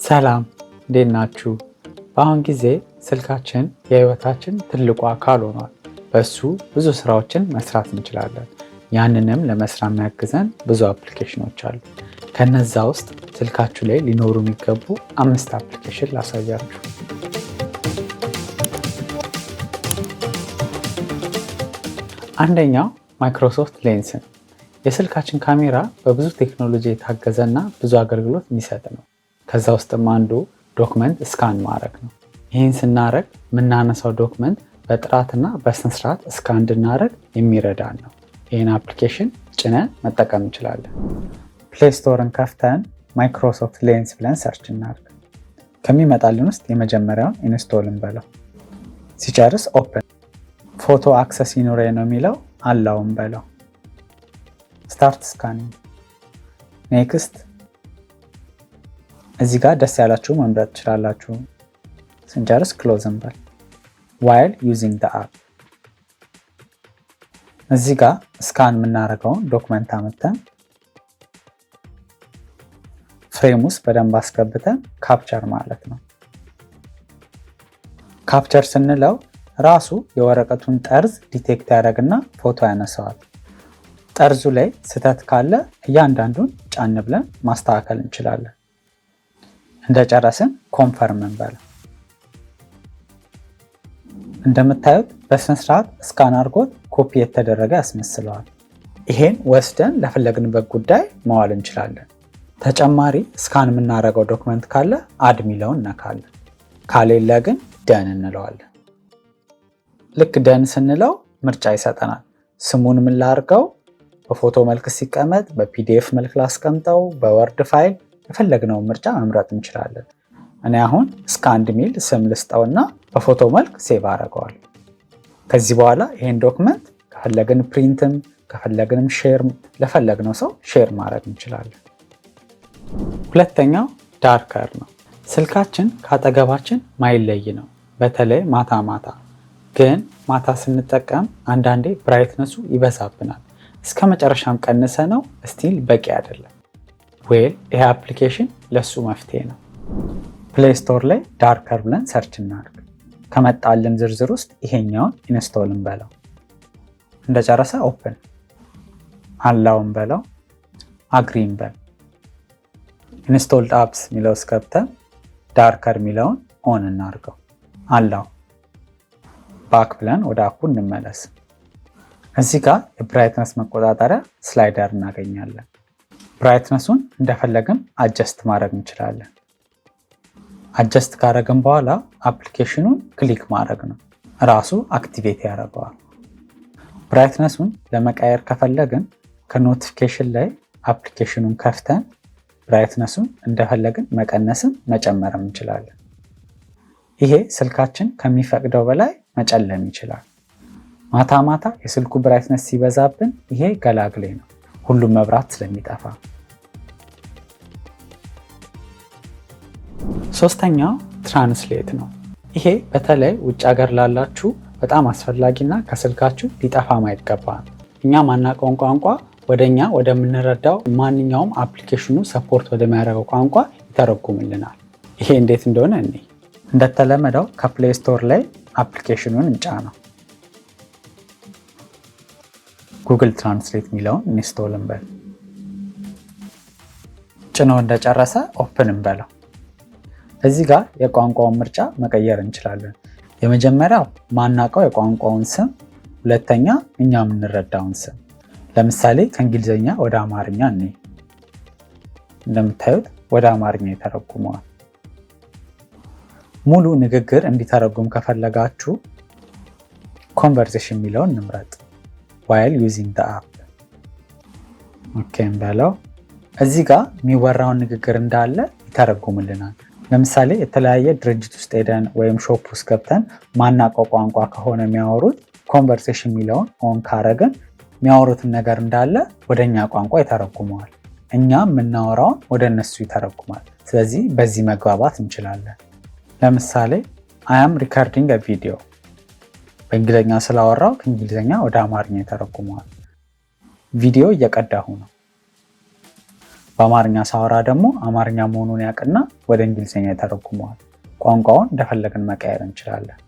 ሰላም፣ እንዴት ናችሁ? በአሁን ጊዜ ስልካችን የህይወታችን ትልቁ አካል ሆኗል። በሱ ብዙ ስራዎችን መስራት እንችላለን። ያንንም ለመስራት የሚያግዘን ብዙ application ኖች አሉ። ከነዛ ውስጥ ስልካችሁ ላይ ሊኖሩ የሚገቡ አምስት application ላሳያችሁ። አንደኛው Microsoft Lens ነው። የስልካችን ካሜራ በብዙ ቴክኖሎጂ የታገዘ እና ብዙ አገልግሎት የሚሰጥ ነው። ከዛ ውስጥም አንዱ document scan ማድረግ ነው። ይህን ስናደርግ የምናነሳው document በጥራትና በስነስርዓት scan እንድናደርግ የሚረዳን ነው። ይህን application ጭነን መጠቀም እንችላለን። Play Store ን ከፍተን Microsoft Lens ብለን search እናድርግ። ከሚመጣልን ውስጥ የመጀመሪያውን install እንበለው። ሲጨርስ open፣ photo access ይኑረኝ ነው የሚለው፣ allow እንበለው። Start scanning፣ next። እዚህ ጋር ደስ ያላችሁ መምረጥ ትችላላችሁ። ስንጨርስ close እንበል። While using the app፣ እዚህ ጋር scan የምናደርገውን document አምጥተን frame ውስጥ በደንብ አስገብተን capture ማለት ነው። Capture ስንለው ራሱ የወረቀቱን ጠርዝ detect ያደርግና ፎቶ ያነሳዋል። ጠርዙ ላይ ስህተት ካለ እያንዳንዱን ጫን ብለን ማስተካከል እንችላለን። እንደጨረስን confirm እንበል። እንደምታዩት በስነስርዓት scan አድርጎት ኮፒ የተደረገ ያስመስለዋል። ይሄን ወስደን ለፈለግንበት ጉዳይ መዋል እንችላለን። ተጨማሪ scan የምናደርገው document ካለ add ሚለውን እነካለን። ካሌለ ግን done እንለዋለን። ልክ done ስንለው ምርጫ ይሰጠናል። ስሙን ምን ላድርገው፣ በፎቶ መልክ ሲቀመጥ፣ በ PDF መልክ ላስቀምጠው፣ በ Word file፣ የፈለግነውን ምርጫ መምረጥ እንችላለን። እኔ አሁን scanned ሚል ስም ልስጠውና በፎቶ መልክ save አደርገዋለሁ። ከዚህ በኋላ ይሄን document ከፈለግን print ም ከፈለግንም share ለፈለግነው ሰው share ማድረግ እንችላለን። ሁለተኛው Darker ነው። ስልካችን ከአጠገባችን ማይለይ ነው፣ በተለይ ማታ ማታ። ግን ማታ ስንጠቀም አንዳንዴ brightness ኡ ይበዛብናል። እስከ መጨረሻም ቀንሰነው still በቂ አይደለም። Well፣ ይሄ application ለሱ መፍትሄ ነው። Play Store ላይ Darker ብለን search እናድርግ። ከመጣልን ዝርዝር ውስጥ ይሄኛውን install እንበለው። እንደጨረሰ open፣ allow እንበለው፣ agree እንበል። Installed apps የሚለው ውስጥ ገብተን Darker የሚለውን on እናድርገው። Allow፣ back ብለን ወደ app ኡ እንመለስ። እዚህ ጋር የ brightness መቆጣጠሪያ slider እናገኛለን። Brightness ኡን እንደፈለግን adjust ማድረግ እንችላለን። Adjust ካደረግን በኋላ application ኑን click ማድረግ ነው፣ ራሱ activate ያደርገዋል። Brightness ኡን ለመቀየር ከፈለግን ከ notification ላይ application ኑን ከፍተን brightness ኡን እንደፈለግን መቀነስም መጨመርም እንችላለን። ይሄ ስልካችን ከሚፈቅደው በላይ መጨለም ይችላል። ማታ ማታ የስልኩ brightness ሲበዛብን ይሄ ገላግሌ ነው፣ ሁሉም መብራት ስለሚጠፋ። ሶስተኛው Translate ነው። ይሄ በተለይ ውጭ ሀገር ላላችሁ በጣም አስፈላጊና ከስልካችሁ ሊጠፋ ማይገባ ነው። እኛ ማናውቀውን ቋንቋ ወደ እኛ ወደምንረዳው ማንኛውም application ኑ support ወደሚያደርገው ቋንቋ ይተረጉምልናል። ይሄ እንዴት እንደሆነ እኔ እንደተለመደው ከ Play Store ላይ application ኑን እንጫነው። Google Translate የሚለውን install እንበል። ጭኖ እንደጨረሰ open እንበለው። እዚህ ጋር የቋንቋውን ምርጫ መቀየር እንችላለን። የመጀመሪያው ማናውቀው የቋንቋውን ስም፣ ሁለተኛ እኛ የምንረዳውን ስም። ለምሳሌ ከእንግሊዝኛ ወደ አማርኛ እኔ እንደምታዩት ወደ አማርኛ ይተረጉመዋል። ሙሉ ንግግር እንዲተረጉም ከፈለጋችሁ conversation የሚለውን እንምረጥ። While using the app፣ okay እንበለው። እዚህ ጋር የሚወራውን ንግግር እንዳለ ይተረጉምልናል። ለምሳሌ የተለያየ ድርጅት ውስጥ ሄደን ወይም shop ውስጥ ገብተን ማናውቀው ቋንቋ ከሆነ የሚያወሩት conversation የሚለውን on ካረግን የሚያወሩትን ነገር እንዳለ ወደ እኛ ቋንቋ ይተረጉመዋል። እኛ የምናወራውን ወደ እነሱ ይተረጉማል። ስለዚህ በዚህ መግባባት እንችላለን። ለምሳሌ "I am recording video" በእንግሊዝኛ ስላወራው ከእንግሊዝኛ ወደ አማርኛ ይተረጉመዋል። ቪዲዮ እየቀዳሁ ነው። በአማርኛ ሳወራ ደግሞ አማርኛ መሆኑን ያውቅና ወደ እንግሊዝኛ ይተረጉመዋል። ቋንቋውን እንደፈለግን መቀየር እንችላለን።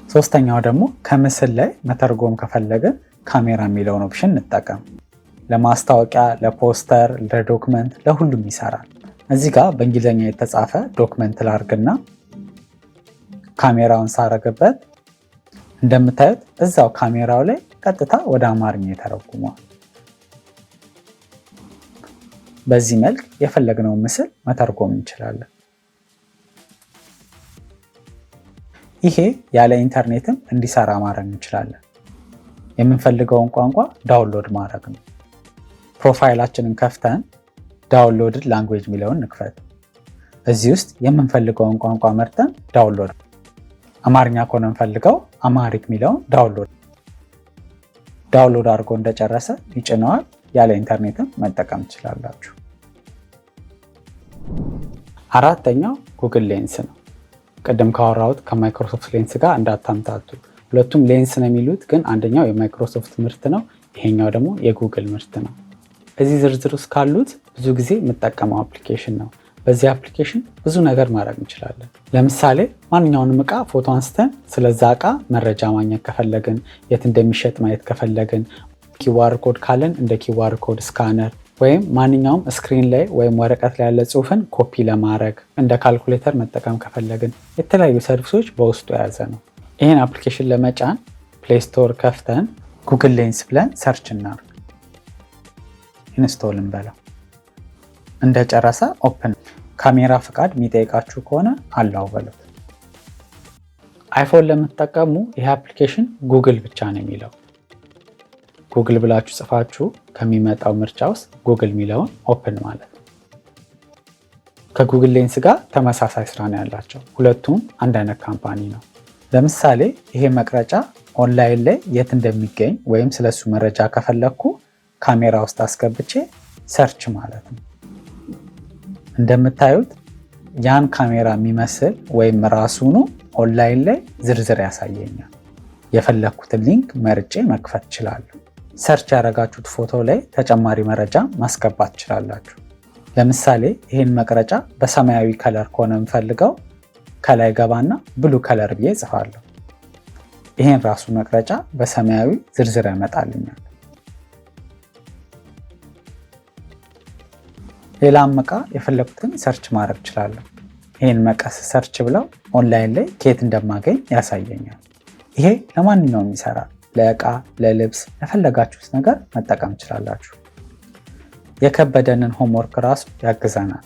ሶስተኛው ደግሞ ከምስል ላይ መተርጎም ከፈለግን ካሜራ የሚለውን option እንጠቀም። ለማስታወቂያ፣ ለ poster፣ ለ document፣ ለሁሉም ይሰራል። እዚህ ጋር በእንግሊዝኛ የተጻፈ document ላርግና ካሜራውን ሳረግበት እንደምታዩት እዛው ካሜራው ላይ ቀጥታ ወደ አማርኛ ይተረጉመዋል። በዚህ መልክ የፈለግነውን ምስል መተርጎም እንችላለን። ይሄ ያለ ኢንተርኔትም እንዲሰራ ማድረግ እንችላለን። የምንፈልገውን ቋንቋ download ማድረግ ነው። Profile ኣችንን ከፍተን downloaded language የሚለውን እንክፈት። እዚህ ውስጥ የምንፈልገውን ቋንቋ መርጠን download፣ አማርኛ ከሆነ የምንፈልገው Amharic የሚለውን download አድርጎ እንደጨረሰ ይጭነዋል። ያለ ኢንተርኔትም መጠቀም ትችላላችሁ። አራተኛው Google Lens ነው። ቅድም ካወራሁት ከ Microsoft Lens ጋር እንዳታምታቱ። ሁለቱም ሌንስ ነው የሚሉት፣ ግን አንደኛው የማይክሮሶፍት ምርት ነው፣ ይሄኛው ደግሞ የጉግል ምርት ነው። እዚህ ዝርዝር ውስጥ ካሉት ብዙ ጊዜ የምጠቀመው application ነው። በዚህ application ብዙ ነገር ማድረግ እንችላለን። ለምሳሌ ማንኛውንም እቃ ፎቶ አንስተን ስለዛ እቃ መረጃ ማግኘት ከፈለግን፣ የት እንደሚሸጥ ማየት ከፈለግን፣ QR code ካለን እንደ QR code scanner ወይም ማንኛውም screen ላይ ወይም ወረቀት ላይ ያለ ጽሁፍን ኮፒ ለማድረግ እንደ ካልኩሌተር መጠቀም ከፈለግን የተለያዩ service ኦች በውስጡ የያዘ ነው። ይህን application ለመጫን Play Store ከፍተን Google Lens ብለን search እናርግ፣ install እንበለው። እንደጨረሰ open። ካሜራ ፍቃድ የሚጠይቃችሁ ከሆነ allow በሉት። iPhone ለምትጠቀሙ ይህ application Google ብቻ ነው የሚለው። ጉግል ብላችሁ ጽፋችሁ ከሚመጣው ምርጫ ውስጥ ጉግል የሚለውን open ማለት ነው። ከ Google Lens ጋር ተመሳሳይ ስራ ነው ያላቸው። ሁለቱም አንድ አይነት company ነው። ለምሳሌ ይሄ መቅረጫ ኦንላይን ላይ የት እንደሚገኝ ወይም ስለሱ መረጃ ከፈለግኩ ካሜራ ውስጥ አስገብቼ search ማለት ነው። እንደምታዩት ያን ካሜራ የሚመስል ወይም ራሱኑ ኦንላይን ላይ ዝርዝር ያሳየኛል። የፈለግኩትን link መርጬ መክፈት እችላለሁ። Search ያደረጋችሁት ፎቶ ላይ ተጨማሪ መረጃ ማስገባት ትችላላችሁ። ለምሳሌ ይህን መቅረጫ በሰማያዊ color ከሆነ የምፈልገው ከላይ ገባና blue color ብዬ እጽፋለሁ። ይህን ራሱ መቅረጫ በሰማያዊ ዝርዝር ያመጣልኛል። ሌላም እቃ የፈለኩትን search ማድረግ እችላለሁ። ይህን መቀስ search ብለው ኦንላይን ላይ ከየት እንደማገኝ ያሳየኛል። ይሄ ለማንኛውም ይሰራል። ለእቃ፣ ለልብስ፣ ለፈለጋችሁት ነገር መጠቀም ትችላላችሁ። የከበደንን homework ራሱ ያግዘናል።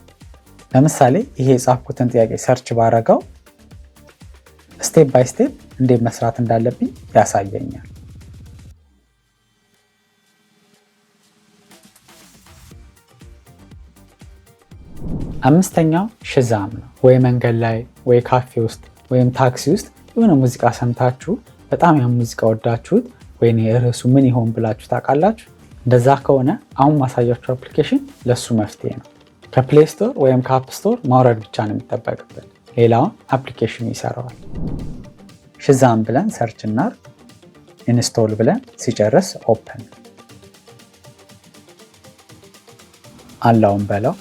ለምሳሌ ይሄ የጻፍኩትን ጥያቄ search ባረገው step by step እንዴት መስራት እንዳለብኝ ያሳየኛል። አምስተኛው Shazam ነው። ወይ መንገድ ላይ ወይ ካፌ ውስጥ ወይም ታክሲ ውስጥ የሆነ ሙዚቃ ሰምታችሁ በጣም ያን ሙዚቃ ወዳችሁት ወይኔ ርዕሱ ምን ይሆን ብላችሁ ታውቃላችሁ? እንደዛ ከሆነ አሁን ማሳያችሁ application ለሱ መፍትሄ ነው። ከ Play Store ወይም ከ App Store ማውረድ ብቻ ነው የሚጠበቅብን። ሌላውን application ኑ ይሰራዋል። Shazam ብለን search እናርግ፣ install ብለን ሲጨርስ open allow እንበለው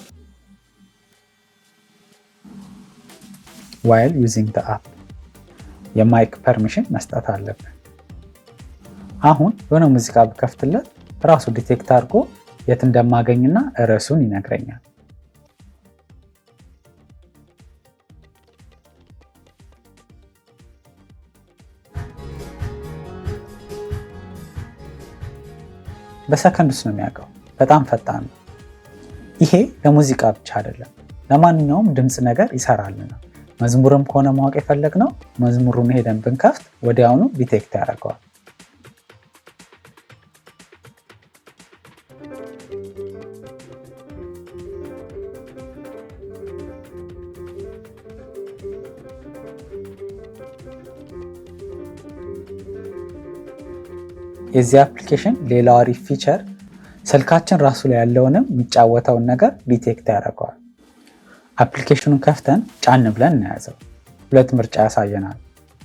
while using the app የ mic permission መስጠት አለብን። አሁን የሆነ ሙዚቃ ብከፍትለት ራሱ detect አድርጎ የት እንደማገኝና ርዕሱን ይነግረኛል። በሰከንድ ውስጥ ነው የሚያውቀው። በጣም ፈጣን ነው። ይሄ ለሙዚቃ ብቻ አይደለም፣ ለማንኛውም ድምፅ ነገር ይሰራልናል። መዝሙርም ከሆነ ማወቅ የፈለግነው መዝሙሩን ሄደን ብንከፍት ወዲያውኑ detect ያደርገዋል። የዚህ application ሌላው አሪፍ feature ስልካችን ራሱ ላይ ያለውንም የሚጫወተውን ነገር detect ያደርገዋል። Application ኑን ከፍተን ጫን ብለን እናያዘው። ሁለት ምርጫ ያሳየናል።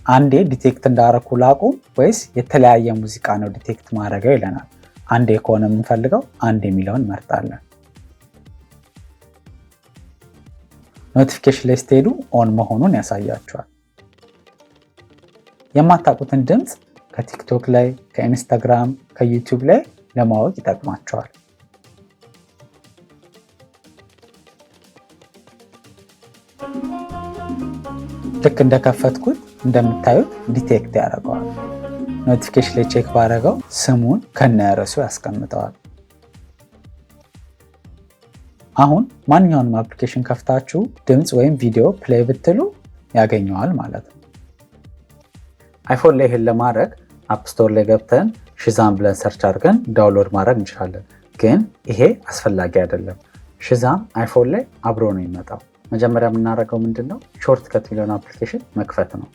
አንዴ detect እንዳረኩ ላቁም ወይስ የተለያየ ሙዚቃ ነው detect ማድረገው ይለናል። አንዴ ከሆነ የምንፈልገው አንድ የሚለውን እንመርጣለን። Notification ላይ ስትሄዱ on መሆኑን ያሳያችኋል። የማታውቁትን ድምፅ ከ TikTok ላይ፣ ከ Instagram፣ ከ YouTube ላይ ለማወቅ ይጠቅማችኋል። ልክ እንደከፈትኩት እንደምታዩት detect ያደርገዋል። Notification ላይ check ባደረገው ስሙን ከነርዕሱ ያስቀምጠዋል። አሁን ማንኛውንም application ከፍታችሁ ድምፅ ወይም ቪዲዮ play ብትሉ ያገኘዋል ማለት ነው። iPhone ላይ ይህን ለማድረግ App Store ላይ ገብተን Shazam ብለን search አድርገን download ማድረግ እንችላለን። ግን ይሄ አስፈላጊ አይደለም። Shazam iPhone ላይ አብሮ ነው የሚመጣው። መጀመሪያ የምናደርገው ምንድን ነው? Shortcut የሚለውን application መክፈት ነው።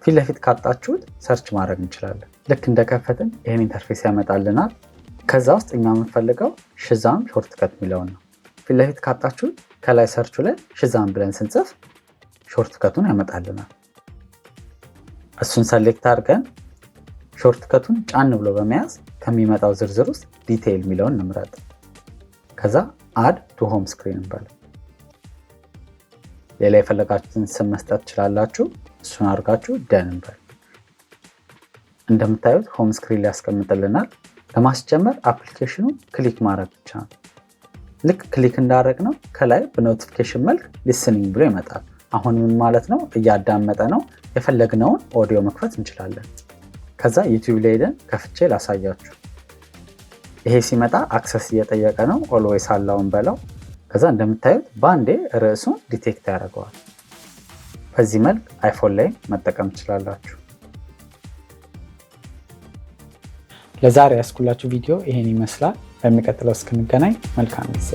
ፊት ለፊት ካጣችሁት search ማድረግ እንችላለን። ልክ እንደከፈትን ይህን interface ያመጣልናል። ከዛ ውስጥ እኛ የምንፈልገው Shazam shortcut የሚለውን ነው። ፊት ለፊት ካጣችሁት ከላይ search ኡ ላይ Shazam ብለን ስንጽፍ shortcut ኡን ያመጣልናል። እሱን select አድርገን shortcut ኡን ጫን ብሎ በመያዝ ከሚመጣው ዝርዝር ውስጥ detail የሚለውን እንምረጥ። ከዛ add to home screen እንበል። ሌላ የፈለጋችሁትን ስም መስጠት ትችላላችሁ። እሱን አድርጋችሁ done እንበል። እንደምታዩት home screen ላይ ያስቀምጥልናል። ለማስጀመር application ኑ click ማድረግ ብቻ ነው። ልክ click እንዳደረግነው ከላይ በ notification መልክ listening ብሎ ይመጣል። አሁን ምን ማለት ነው? እያዳመጠ ነው። የፈለግነውን ኦዲዮ መክፈት እንችላለን። ከዛ YouTube ላይ ሄደን ከፍቼ ላሳያችሁ። ይሄ ሲመጣ access እየጠየቀ ነው። Always allow እንበለው። ከዛ እንደምታዩት በአንዴ ርዕሱን detect ያደርገዋል። በዚህ መልክ iPhone ላይ መጠቀም ትችላላችሁ። ለዛሬ ያስኩላችሁ ቪዲዮ ይሄን ይመስላል። በሚቀጥለው እስክንገናኝ መልካም ጊዜ።